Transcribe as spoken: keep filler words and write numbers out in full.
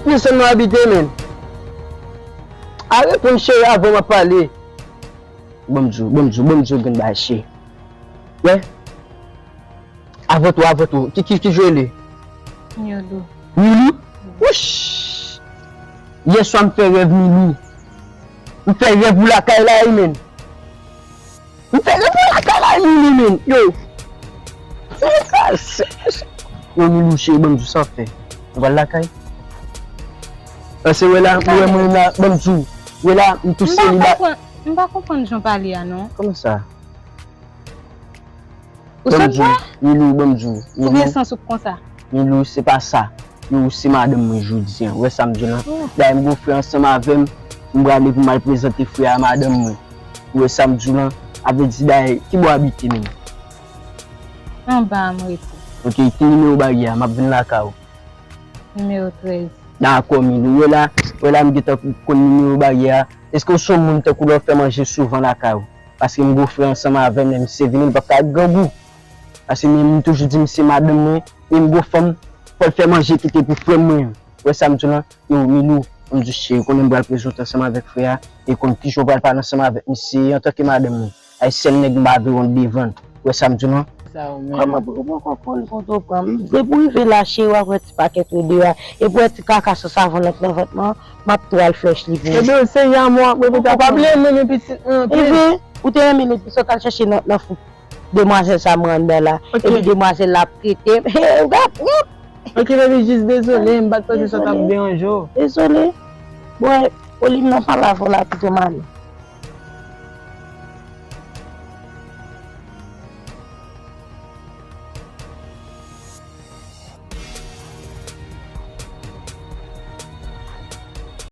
Desann nan abite, men. A reponn, cheri, avan m ap pale. Ban m di w, ban m di w, ban m di w, grenn bagay, cheri. Wè? Avan tou, avan tou. Ki, ki, ki jwe li? Milou. Milou? Wouch! Yèswa m fè rèv Milou. M fè rèv ou lakay la wi, men. M fè rèv ou lakay la wi, Milou, men. Yo. Yo, Milou, cheri, ban m di w sa w fè. Ou pral lakay? Pase wè la, ou wè mwen la, ban m di w. Wè la, m tou seliba. M pa konprann, m pa konprann jan w pale a, non. Kòman sa? Ou sot vre? Milou, ban m di w. Ou gen sans ou konsa? Milou, se pa sa. Yo, ou se madanm mwen jodi a. Ou wè sa m di w lan? Dayè, m gon frè ansanm avè m. M prale pou m al prezante frè a madanm mwen. Ou wè sa m di w lan? A vle di, dayè, ki bò w abite menm? Anba a m rete. Ok, ki nimewo baryè a? M ap vin lakay ou. Nimewo trèz. Dakò, Milou. Ou wè la, ou wè la, m gentan konn nimewo baryè a. Èske w se yon moun tankou lè w fè manje souvan lakay ou? Paske m gon frè ansanm avè m, lè misye vini, li p ap ka ret grangou. Paske men m toujou di misye madanm mwen, e m gon fanm, fò l fè manje kite pou frè m mwen. Ou wè sa m di w lan? Yo, Milou, ban m di w cheri, ou konnen m pral prezante w ansanm avèk frè a, e konn kijan w pral pale ansanm avèk misye antanke madanm mwen. Ay sèl nèg m pa vle wont devan l. Ou wè sa m di w lan? Sa yo menm. Kòman pou ou poko konn kote w pran m? Depi w rive la, cheri, w ap wè ti pakèt odè a. Epi w wè ti kaka san savon nan, nan vant mwen, m ap tou al flèch li pou ou. Ebyen, se yamò w ap repete a, pa bliye m renmen pitit mwen anpil. Ebyen, ou te renmen li, sa w t al chèche nan, nan fout demwazèl sa mwen anndan la. Ok. Epi demwazèl la ap trete m. He, w ap, w ap. Ok, baby, jis dezole, m pa t panse sa t ap deranje w. Dezole. Bon, olye m nan pale avè w la, pito m ale.